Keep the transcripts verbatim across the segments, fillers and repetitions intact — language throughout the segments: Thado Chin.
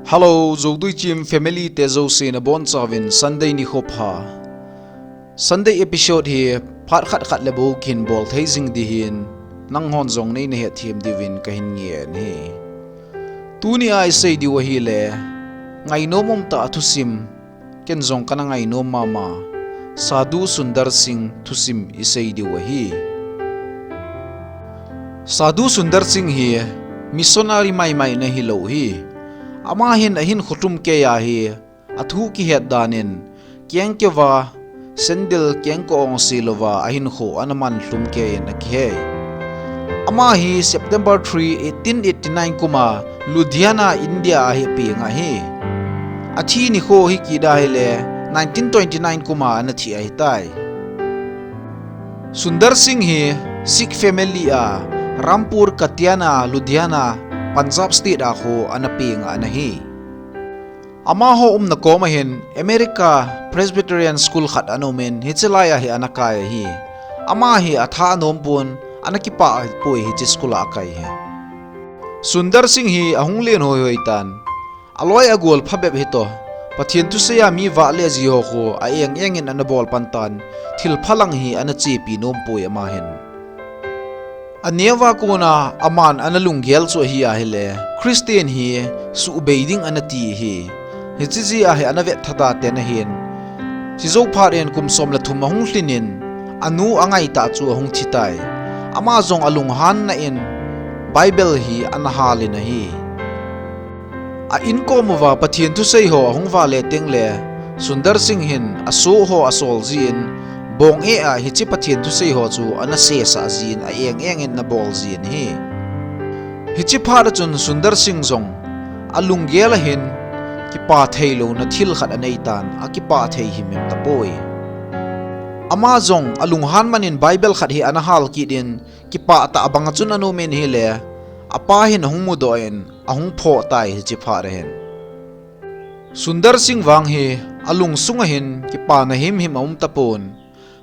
Hello, Zodui Chim family te jouse nabonchauvin Sunday nikho pha. Sunday episode hi phat khat khat le bou kahin bol thei jing ding ahin, nanghon jong neina hetthem diuvin kahin ngen ahi. Tunia isei diu ahile, ngainom umtah a thusim, ken jong kana ngainom mama, Sadhu Sundar Singh thusim isei diu ahi. Sadhu Sundar Singh hi missionary maimai ana hilou ahi. Ama hin ahinkho lhumkeiya hi, athu kihet danin, kengkeuva, sandal kengkou ong selouva ahinkho ana man lhumkeiyin akihei. Ama hi September three, eighteen eighty-nine kuma Ludhiana, India a hi apeng ahi. Athi nikho hi kida ahile, nineteen twenty-nine kuma ana thi ahitai. Sundar Singh hi Sikh family a Rampur Katiana, Ludhiana, Punjab state a kho ana peng ana hi. Amaho umna koma hin America Presbyterian School khat ana umin, hiche laiya hi ana kai ahi. Ama hi atha anom pon, ana kipah poi hiche school a akai hi. Sundar Singh hi ahung len hoihoi tan. Aloi agol phabep hitoh, Pathen thuseiya mi vahle jiho kho a-eng engin ana bol pan tan, thilpha lang hi ana chepi nom poi ama hin. Aneova kona aman ana lunggel chu ahi ahile, Christian hi suhbei ding ana ti ahi. Hiche jeh a hi ana vettha taten ahin. Chujou phat in kum som le thum ahung lhinin, anu angaitah chu ahung thitai. Ama jong alunghan nain Bible hi ana halin ahi. A-inkom uva Pathen thusei ho ahung vahle tengle, Sundar Singh hin asoh ho asol jin, bong eh a hiche Pathen thusei ho chu ana sesah jin, a-eng engin ana bol jin ahi. Hiche phat a chun Sundar Singh jong alunggel a hin kipah theilouna thil khat anei tan, akipah thei himhim tapoi. Ama jong alunghan manin Bible khat hi ana hal kit in, kipah tah banga chun ana umin ahile, apa hin ahung mudoh in, ahung phoh tai hiche phat a hin. Sundar Singh vang hi alungsunga hin kipana himhim aum tapon.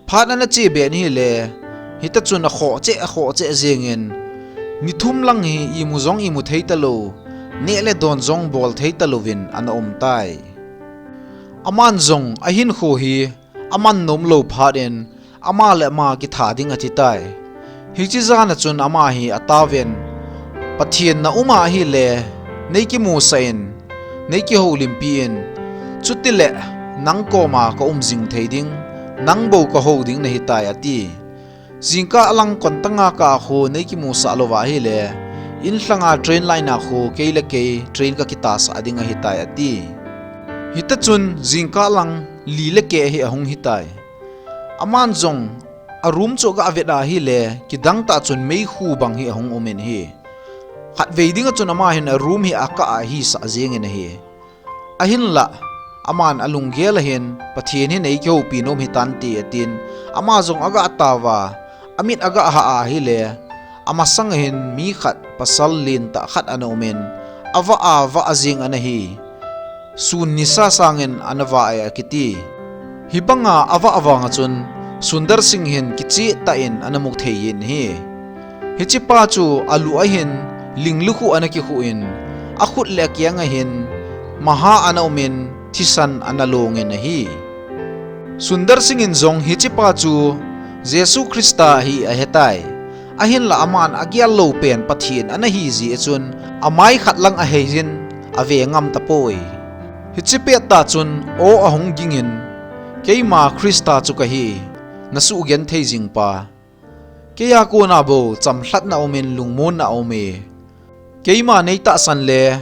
Phat ana chebe in ahile, hita chun akhoh cheh, akhoh cheh jengin, ni thum lang hi imu jong imu thei talou, neh le don jong bol thei talouvin ana um tai. Aman jong ahinkho hi aman nomlou phat in, ama le ama kitha ding ati tai. Hiche jan a chun ama hi ataovin, Pathen na um ahile, nei kimusah in, nei kihoulimpi in, chutile nang koma ka um jing thei ding, nang bou ka hou ding nahitai ati. Jingkah lang kontanga kah a kho nei kimusah louva ahile, inlhanga train line a kho kei le kei train ka kitasah ding ahitai ati. Hita chun jingkah lang li le keh hi ahung hitai. Aman jong a room chu aga vet ahile, kidang tah chun meikhu bang hi ahung umin ahi. Khatvei dinga chun ama hin a room hi akah a ahisah jengin ahi. Ahinlah, aman alunggel a hin, Pathen hin eikihoupi nom hitante atin, ama jong aga taova, amit aga hah ahile, amasanga hin mi khat pasal lentah khat ana umin, avah a vah jeng ana hi. Sun nisa sangin ana vah e akiti. Hibanga avah vanga chun Sundar Singh hin kichehtah in ana muthei in ahi. Hichepa chu alu a hin ling lukhuh ana kikhuh in, akhut le akeng a hin maha ana umin thisan ana longin ahi. Sundar Singh in jong hichepa chu Jesu Christa hi ahetai. Ahinlah aman agel lou pen Pathen ana hi jeh chun amai khat lang aheijin ave ngam tapoi. Hiche pettah chun aw ahung gingin, Keima Christa chu kahi, nasugenthei jingpa. Keia kona bou chamlhatna aumin lungmonna aume. Keima neitahsan le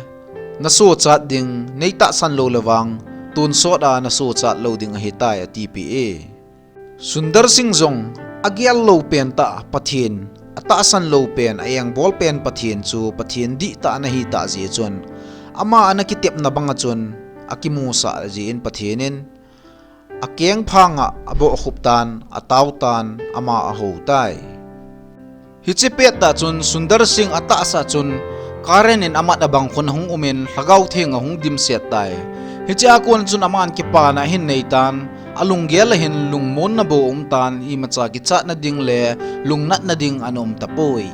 nasochat ding, neitahsan loule vang tonsot a nasochat lou ding ahitai, atipeh e. Sundar Singh jong agel lou pentah Pathen, atahsan lou pen, a-engbol pen Pathen chu Pathen dihtah ana hitah jeh chun, ama ana kitepna banga chun akimusah jeh in Pathen in akengphanga abohkhup tan, ataotan, ama ahoutai. Hiche pettah chun Sundar Singh atahsa chun current in amat abang khun ahung umin Lhagao Theng ahung dimset tai. Hichea kona chun aman kipana ahin neitan, alunggel a hin lungmonna bou aumtan, imacha kichatna ding le lungnatna ding ana umtapoi.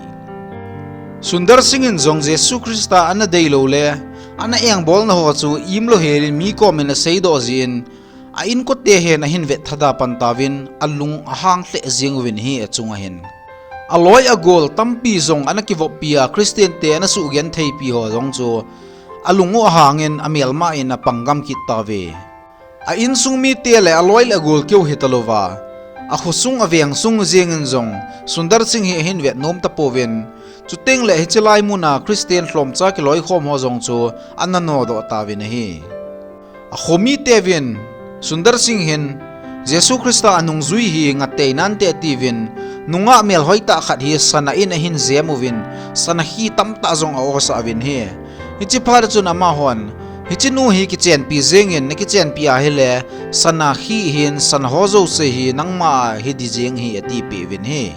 Sundar Singh in jong Jesu Christa ana deilou le Ana engbolna ho chu imlou helin mi komin aseidoh jin, a inkote hin ahin vet thada pan tauvin, alung ahang lheh jeng uvin ahi achunga hin. Aloi agol tampi jong ana kivoppi a Christian te ana suhgentheipi ho jong chu alung u ahangin amelma in apang gam kit tauve. A insung mite le aloi le agol keu hitalouva, akhosung avengsung jengin jong Sundar Singh hi ahin vet nom tapouvin, chuteng le hiche lai muna Christian lhomcha kiloikhom ho jong chu ana nodoh tauvin ahi. Akho miteuvin Sundar Singh hin Jesu Christa anungjui hi ngatei nante atiuvin, nungah melhoi tah khat hi sana in ahin jem uvin, sana khi tamtah jong a-osah uvin ahi. Hiche phat chun amahon, hiche nu hi kichenpi jengin, nakichenpi ahile, sana khi hin, sana ho jouse hi nangma a hidi jeng ahi atipeh uvin ahi.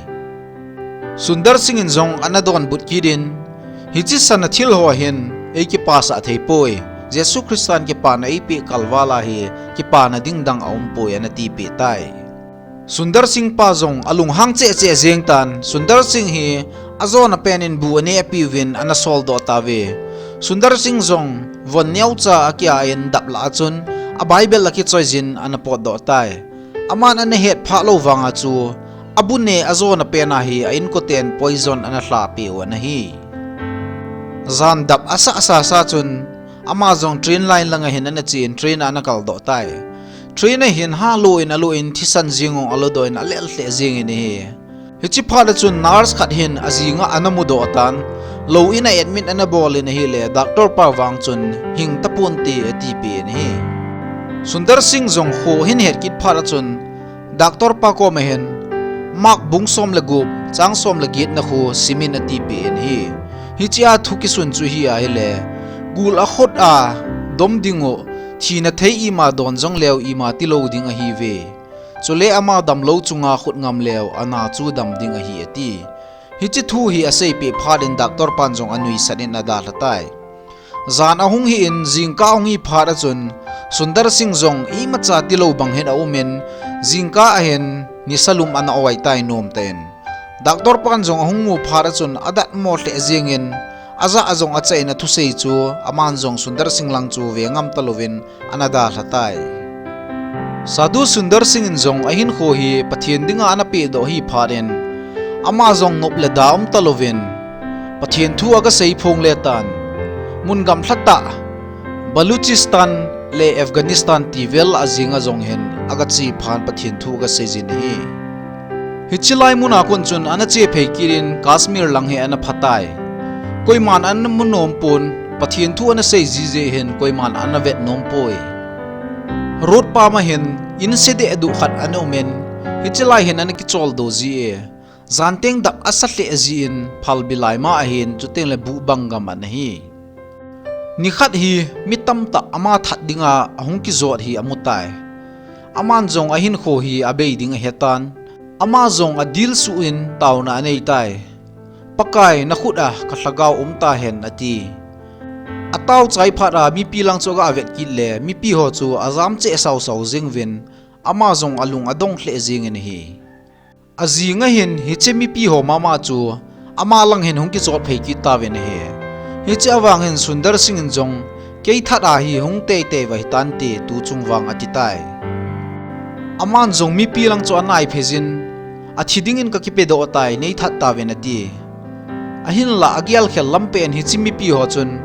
Sundar Singh in jong ana donbut kit in, hiche sana thil ho hin eikipasah theipoi, Jesu Christan kipana eipeh kalval a hi kipana ding dang aumpoi ana tipeh tai. Sundar Singh pa jong alunghang cheh cheh jeng tan, Sundar Singh hi ajona pen in bu anehpi uvin ana soldoh tauve. Sundar Singh jong von neocha akiah in dap lah a chun, a Bible akichoi jin ana potdoh tai. Aman ana hetphah lou vanga chu, abu neh ajona pen a hi a inkoten poison ana lhahpeh u ana hi. Jan dap asah sasa chun, ama jong train line langa hin ana chen train a ana kaldoh tai. Train a hin halo in alo in thisan jeng u alodoh in alel lheh jengin ahi. Hiche phat a chun nurse khat hin ajinga ana mudoh tan, lou in a admit ana bol in ahile, doctor pa vang chun hing taponte atipeh in ahi. Sundar Singh jong kho ahin het kit phat a chun, doctor pa koma hin, Mark bung som le gup, chang som le get na khu simin atipeh in ahi. Hichea thu kisun chu hi ahile, gul akhut a dom ding u, thina thei ima don jongleu ima tilou ding ahiuve. Chule ama damlou chunga khut ngam leu, ana chu dam ding ahi ati. Hiche thu hi aseipeh phat in doctor pan jong anuisat in adalha tai. Jan ahung hi in jingkah ahung hi phat a chun Sundar Singh jong imacha tilou bang hin aumin, jingkah ahin nisa lum ana oi tai nomtah in. Doctor pan jong ahung mu phat a chun adatmo lheh jengin, ajah a jong acha in athusei chu aman jong Sundar Singh lang chu ve ngam talouvin ana dalha tai. Sadhu Sundar Singh in jong ahinkho hi Pathen dinga ana pehdoh hi phat in, ama jong nop le da um talouvin, Pathen thu aga seiphong le tan, mun gamlha tah, Baluchistan le Afghanistan tivel a jinga jong hin aga che phan Pathen thu aga seijin ahi. Hiche lai muna kon chun ana che phei kit in Kashmir lang hi ana phatai. Koiman ana munom pon, Pathen thu ana sei jiji hin koiman ana vet nom poi. Road pam a hin in sedeh duh khat ana umin, hiche lai hin ana kicholdo ji e. Janteng dap asa lheh jin phalbi lai ma ahin chuteng le buhbang gam ana hi. Nikhat hi mi tamtah ama that dinga ahung kijot hi amutai. Aman jong ahinkho hi abei ding ahetan. Ama jong adilsuh in taona aneitai. Pakai, nakhut a kalhagao umtahen ati. Atao chai phat a mipi lang chu aga vet kit le mipi ho chu ajam cheh sausau jeng uvin, ama jong alung adong lheh jengin ahi. Ajinga hin hiche mipi ho mama chu ama lang hin hung kichot phei kit tauvin ahi. Hiche avang hin Sundar Singh in jong, kei that a hi hung teitei va hitante tuchung vang atitai. Aman jong mipi lang chu anai phei jin, athi dingin kakipedoh tai, nei that tauvin ati. Ahinlah agelkhel lampen hiche mipi ho chun,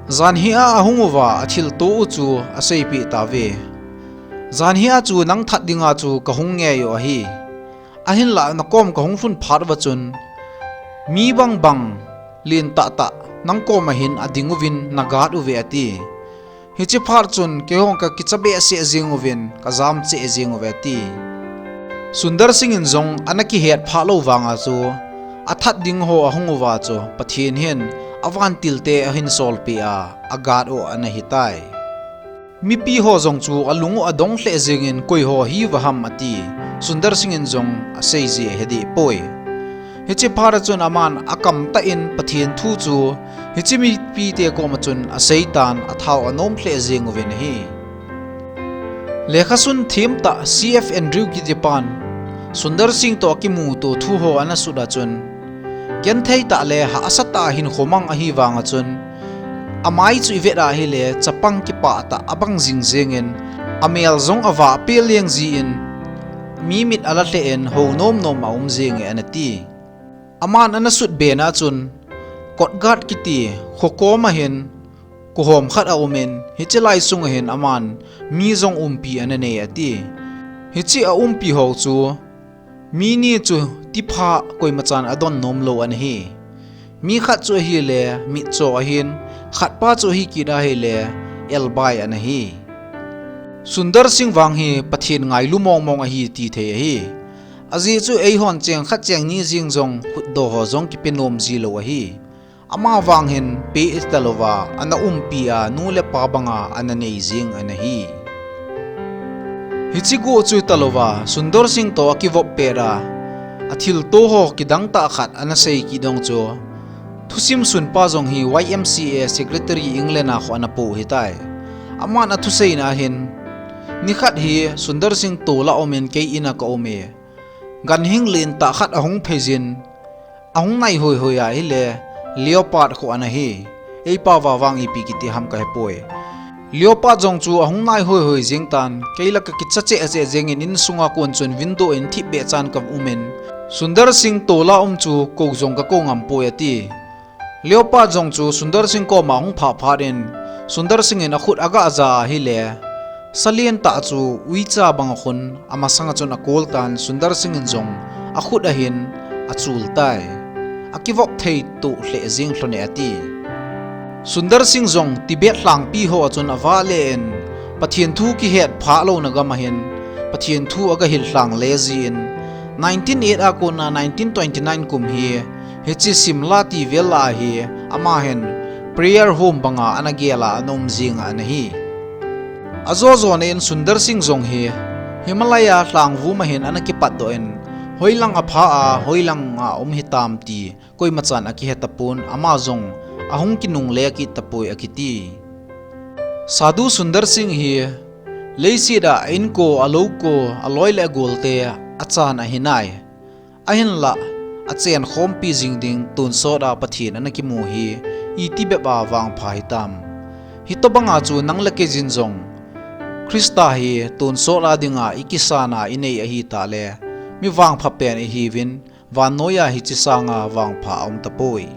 jan hi a ahung uva athilto u chu aseipeh tauve. Jan hi a chu nang that dinga chu kahung ngei u ahi. Ahinlah nakom kahung lhun phat uva chun, mi bangbang lentah tah nang koma hin ading uvin na guard uve ati. Hiche phat chun keihon kakicha behseh jeng uvin, kajam cheh jeng uve ati. Sundar Singh in jong ana kihet phah lou vanga chu, athat ding ho ahung uva chu Pathen hin avantilte ahin solpeh a, a guard u ana hitai. Mipi ho jong chu alung u adong lheh jengin, koi ho hiuva ham ati. Sundar Singh in jong aseiji ahedeh poi. Hiche phat a chun aman akamtah in Pathen thu chu hiche mipite koma chun aseitan, athao anom lheh jeng uvin ahi. Lekhasun themtah C F Andrew kitipan Sundar Singh toh akimuto thu ho ana sut a chun, genthei tah le hahsa tah a hinkho mang ahi vanga chun, Amai chu ivet ahile chapang kipah tah abang jing jengin, amel jong avah peh leng jin, mi mit ala lheh in hou nom nom a um jenge ana ti. Aman ana sut bena chun, Kotgat kiti kho kom ahin, kho hom khat aumin, hiche lai sunga hin aman mi jong umpi ana nei ati. Hiche aumpi ho chu, mi ni chu tipha koimachan adon nom lou ana hi. Mi khat chu ahile mitcho ahin, khatpa chu ahi kit ahile elbai ana hi. Sundar Singh vang hi Pathen ngailu mong mong ahi ti thei ahi. Ajeh chu eihon cheng khat cheng ni jeng jong khutdoh ho jong kipe nom ji lou ahi. Ama vang hin peh talouva, ana umpi a nu le pa banga ana nei jeng ana hi. Hiche go chu talouva, Sundar Singh toh akivop pet a, athilto ho kidang tah khat ana sei kit dong chu, thusim sunpa jong hi Y M C A Secretary England a kho ana po hitai. Aman athuseina hin, nikhat hi Sundar Singh tol a umin kei in a ka um e. Ganhing lentah khat ahung phei jin, ahung nai hoi hoi ahile, Leopard kho ana hi. Eipao va vang ipi kiti ham kahepoi. Leopard jong chu ahung nai hoi hoi jeng tan, kei la kakicha cheh cheh jengin insunga kon chun window in thipbeh chan ka umin, Sundar Singh tol a um chu kou jong kakou ngam poi ati. Leopard jong chu Sundar Singh koma ahung phah phat in, Sundar Singh in akhut aga ja ahile, sa lentah chu uicha banga khun amasanga chun akol tan, Sundar Singh in jong akhut ahin achul tai. Akivop thei toh lheh jeng lhone ati. Sundar Singh jong Tibet lhangpi ho a chun avale in, Pathen thu kihet phah louna gam ahin, Pathen thu agahil lhang le jin, nineteen eight a kona nineteen twenty nine kum hi, hiche Simla ti vel a hi, ama hin prayer home banga ana gel a ana um jeng ana hi. Ajo jona in Sundar Singh jong hi, Himalaya lhangvum ahin ana kipatdoh in, hoilang apha a, hoilang a um hitam ti, koimachan akihe tapon, ama jong ahung kinungle kit tapoi akiti. Sadhu Sundar Singh hi, leiset a a-inko, alouko, aloi le agolte achan ahinai. Ahinlah, achen khompi jing ding tonsot a Pathen ana kimu hi, iti bep a vangpha hitam. Hitobanga chu nang le kei jin jong, Christa hi tonsot a dinga ikisan a inei ahitah le, mi vangpha pen ihiuvin, vannoiya hiche sanga vangpha aum tapoi.